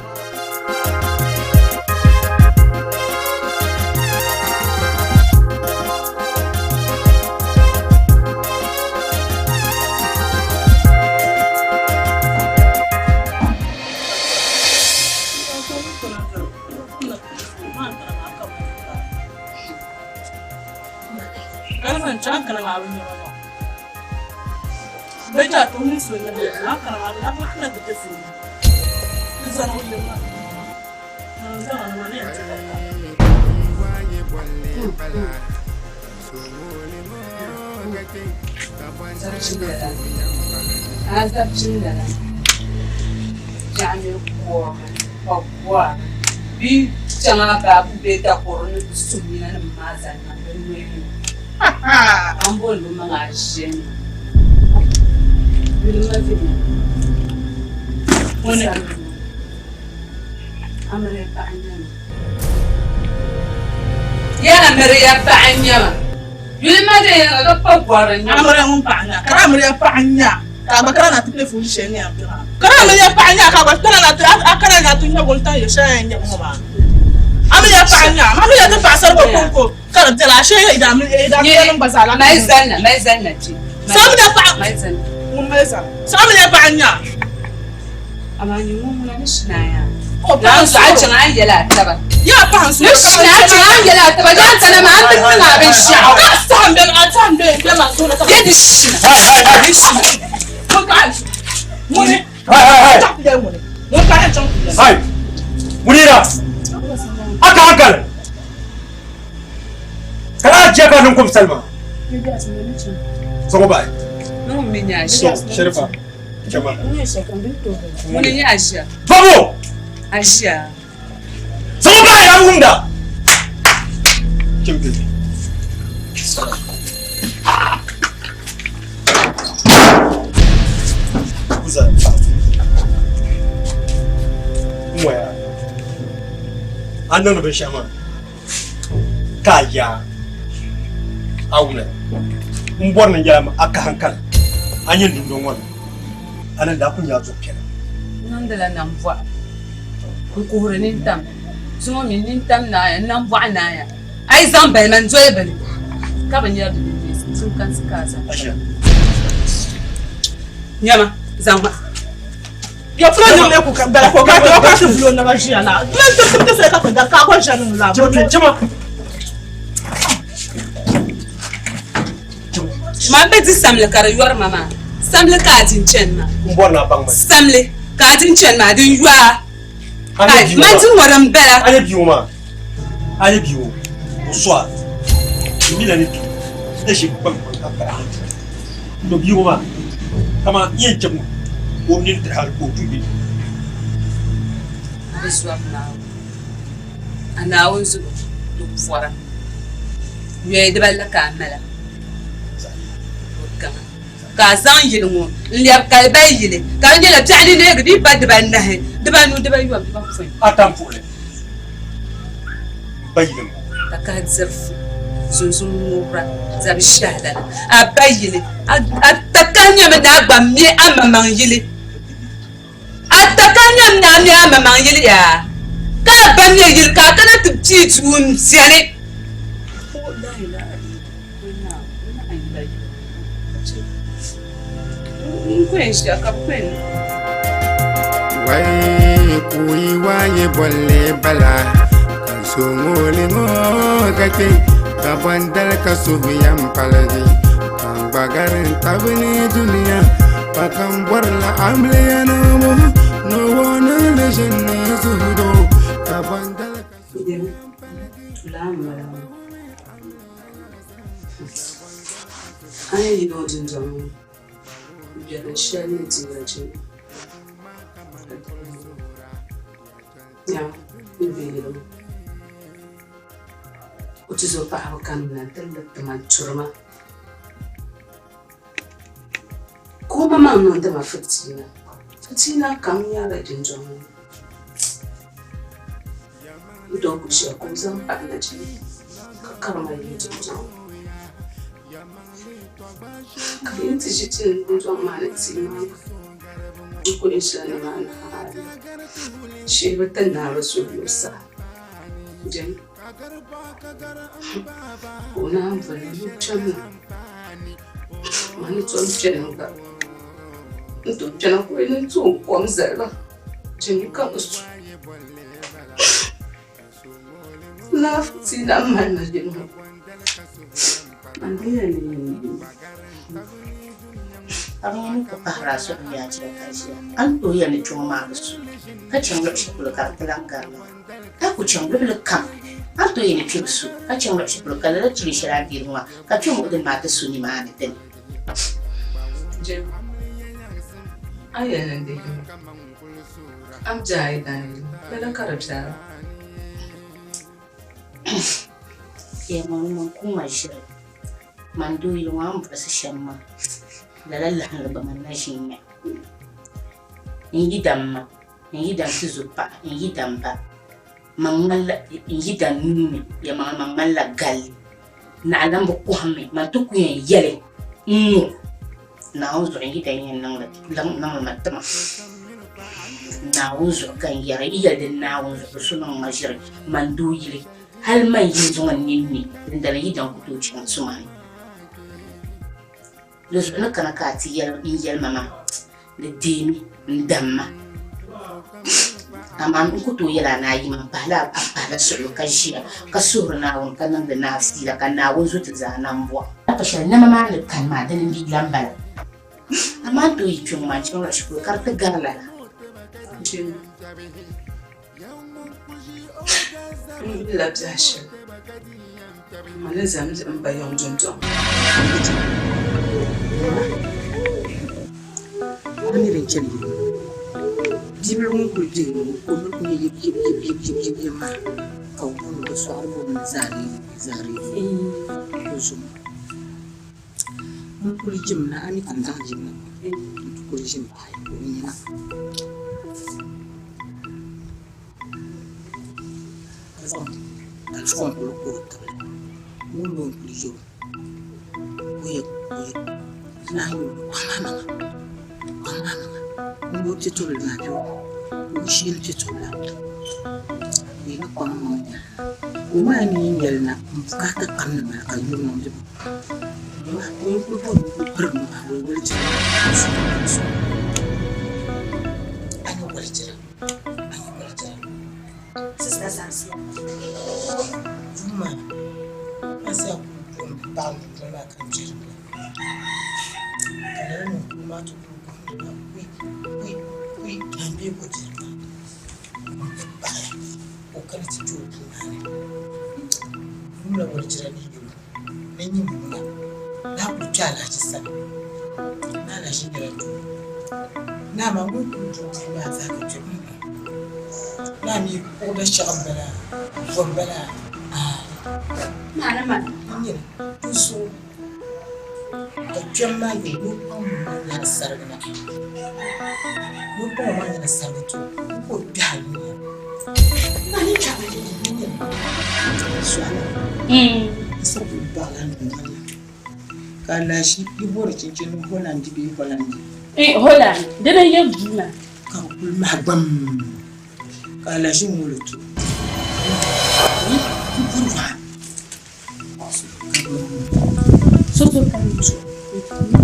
Munira, a ka hankali kana jɛ ka niŋ kom salima zaŋ o bahi. Sherifa. Chama. Ŋuni n-nyɛ Aʒia? Babo! Aʒia. Zaŋ bahi ya wumda. Chimpi. Kuza. Mwaya. A niŋdi binshɛɣu maa ka a yaa a wuna n bɔri ni yɛla a ka hankali a nyɛ dundɔŋ ŋɔ ni a ni daa ku nyɛ a zuɣu piɛla. N niŋdila nambɔɣu n kuhiri nintam zuŋɔ mi nintam naaya n nambɔɣu naaya a yi zaŋ balima n doli bini ka bi nyari di mini tuun kansi ka a zaŋ nyama zaŋma Ya fura niŋ le ku ka bala ko ka o ka ti vulo naba ʒiya la. Lan ti ti ti ka da ka gba ʒani la. Chama. Man bi di samli ka di yɔri ma maa. Samli ka a di n-chani maa. N bɔri ni a baŋ ma. Samli ka a di n-chani maa din yɔ a. Ai, man di ŋɔ din bala. A nyɛ bia ŋɔ maa, a nyɛ bia ŋɔ, o so a, n mi la ni bia n ʒi kpaŋ kpaŋ ka kpahi a. To bia ŋɔ maa, kaman n yɛn chɛ ŋɔ, ka o nini tiri hali ka o tuhi bɛ. Di zɔri Naawuni. A Naawuni zuɣu di pɔra. Yoya dibala ka a mala. Gaŋa. Ka a zaŋ yili ŋɔ n-lɛbi kalibai yili, ka di nyɛla biɛɣu ni neegi di yi pa dibanahi, dibanu, dibayɔbu, dibapɔin. Ata m-puɣili ba yili ŋɔ. Ka kahi diri fu zunzun ŋubira zabi shɛhi lala. A ba yili, a takahi nyɛmi ni a gba me a maŋmaŋ yili. A takahi nyɛmi ni a me a maŋmaŋ yili yaa, ka a ba me yili ka a kana ti pii duu m-beni. Wai kuyi waye bolle bala kan so ŋoli ŋo ka kpe ka bɔndali ka suhu yɛn paligi kan gba garin tabini duniya pa kan bɔrila amiliya niŋbu no wo niŋli ʒini zuhudo ka bɔndali ka suhu yɛn paligi. A ni yina o dundɔŋ ni biɛhiŋ shɛli ni di ya jina nyaŋ ni bɛ yili ŋɔ. O tuzopaɣiba kanimina nti liriti ma n-turi ma, ka o maŋmaŋ niŋdi ma fitiina. Fitiina kam nyarila dundɔŋ ŋɔ ni. N doo ku ʒiya ka o zaŋ paɣa na jina ka kari ma yili dundɔŋ ni. Ka yi ti ʒi ti dundɔŋ maa ni tia maa gbuni n ku ni ʒila nimaani hali shee bi ti naai bi suhuyubu saha. Jɛm ka o naan boli ni o kpɛmna maa ni tom kpɛna gba n tom kpɛna ka o yi ni tooi kom zali ba. Jɛmi ka bi su Laafu ti lan mali ma yili ŋɔ. Man di yɛli ni nyini ni. A bi nya ni ku pahiri a suhu ni a chɛ ka ʒiya. A ni tooi yɛli ni kpiɔŋ maa bi su, ka chaŋ luɣ shɛli polo ka di ti lan gari lala. A ku chaŋ luɣili kam, a ni tooi yɛli ni kpe bi su, ka chaŋ luɣ shɛli polo ka lala tuuli shɛli a ni deeri ŋɔ maa, ka kpiɔŋ ŋɔ dini maa ti su nimaani dini. Jɛmi, a yɛli ni n deei li. A ni biɛhi a yi dani yili, lala ka di biɛra. Yɛlimaŋli man ku ŋma ʒiri man doo yili ŋɔ a ni buɣisi shɛm maa, lala lahinli gba man na ʒi n-nya. N yidan ma, n yidan tizopaɣa, n yidan ba, man ŋmanila n yidan nuu ni, yɛlimaŋli man ŋmanila galli. Naɣilam bi kɔhimmi, man ti ku yɛn yɛli n-ŋɔ. Naawuni zuɣu n yi dan yɛn niŋli ma tima. Naawuni zuɣu ka n yɛra, yi yɛli di Naawuni zuɣu di so niŋ ma ʒiri, man doo yili, hal man yi n-zaŋ n nini ne, dindali yi dan ku tooi chaŋ tuma ni. Di zuɣu ni kana ka a ti yɛli n yɛli ma maa, di deemi n dam ma. Amaa n ku tooi yɛli a ni a yi ma m-pahila a pahila suɣilo ka ʒiya ka suhiri Naawuni ka niŋdi naa fiila ka Naawuni zo ti zaa nambɔɣu. Pa shɛli nama maa ni kani maa dini m-bi lan bala. Amaa n tooi yi kpiɔŋ maa n-chaŋ luɣ shɛli polo ka di ti gari lala. Jim, M yulila biɛhi shɛli, amaa ni zaŋ m ba yiŋ dundɔŋ. A mi din chani yili ŋɔ. Bibila ŋun kuli be ŋɔ o noli kuli nyɛ yip yip yip yip yip yip yip maa ka bɛ booni bɛ sɔɣiri booni li zaarigu o zuɣu. N kuli jim na a mi ka n zaŋ jim na n ti kuli ʒini pahi o nina. Ka zaŋ telefon kuli kpa o tibili ŋun mi o ni kuli yɛl o o yɛ o yɛ lahi yɛl o kpaŋ a maŋa kpaŋ a maŋa n gbubi piɛtobili maa bɛ o ka o sheeni piɛtobila o yɛla kpaŋ maŋ nyɛli ka o maa ni yɛli na n bukaata kam ni mali ka yuri niŋ di o yi kuli bɔri o kuli pirigimi maa o walijira a ni walijira a ni walijira Sista Zansi duu maa Zansi a kuli booni paɣa dundoli maa ka n kpɛri la ka lala ninkuri maa ti kuli guhiri la kui kui kui ka n bɛ ko diri maa n ti baɣaya ka o kana ti kpɛ o duu maa ni n wumla walijira ni yɛlo ni nyini ŋuna naa kuli kpɛ alahachi sani ni alahachi nyɛla doo naa maa ŋun kuli du duu maa zaa ka kpɛ naa mi kuɣu da shɛɣu n bala vo n bala n nyini di zuɣu ka kpɛm maa yɛli ni o kpaŋ maa nyɛla sarigi na ni o kpaŋ maa nyɛla sarigi to ka o kpɛhi yuya Ka alahichi yi bɔri chinchini ni Holandi bee Holandi? Holland, dina n-yɛ duu maa. Ka bɛ kuli mahi gbam ka alahichi ŋɔ li to n puri wahi So so kam to n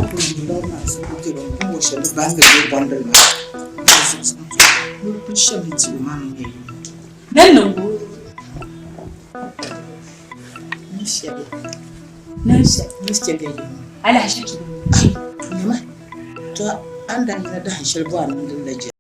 kuli yuli maa so ku kpe bɛ ni boli shɛli ni bandili bee bɔndili maa ni bɛ kuli shɛm ni ti o maa mi nyɛ yino. Nan niŋ bo. Ni shɛli. Nan shɛli. Ni shɛli yino. Alahichi Nyama, to a ni daa yina dahin shɛli bɔhiri niŋdi la jɛra.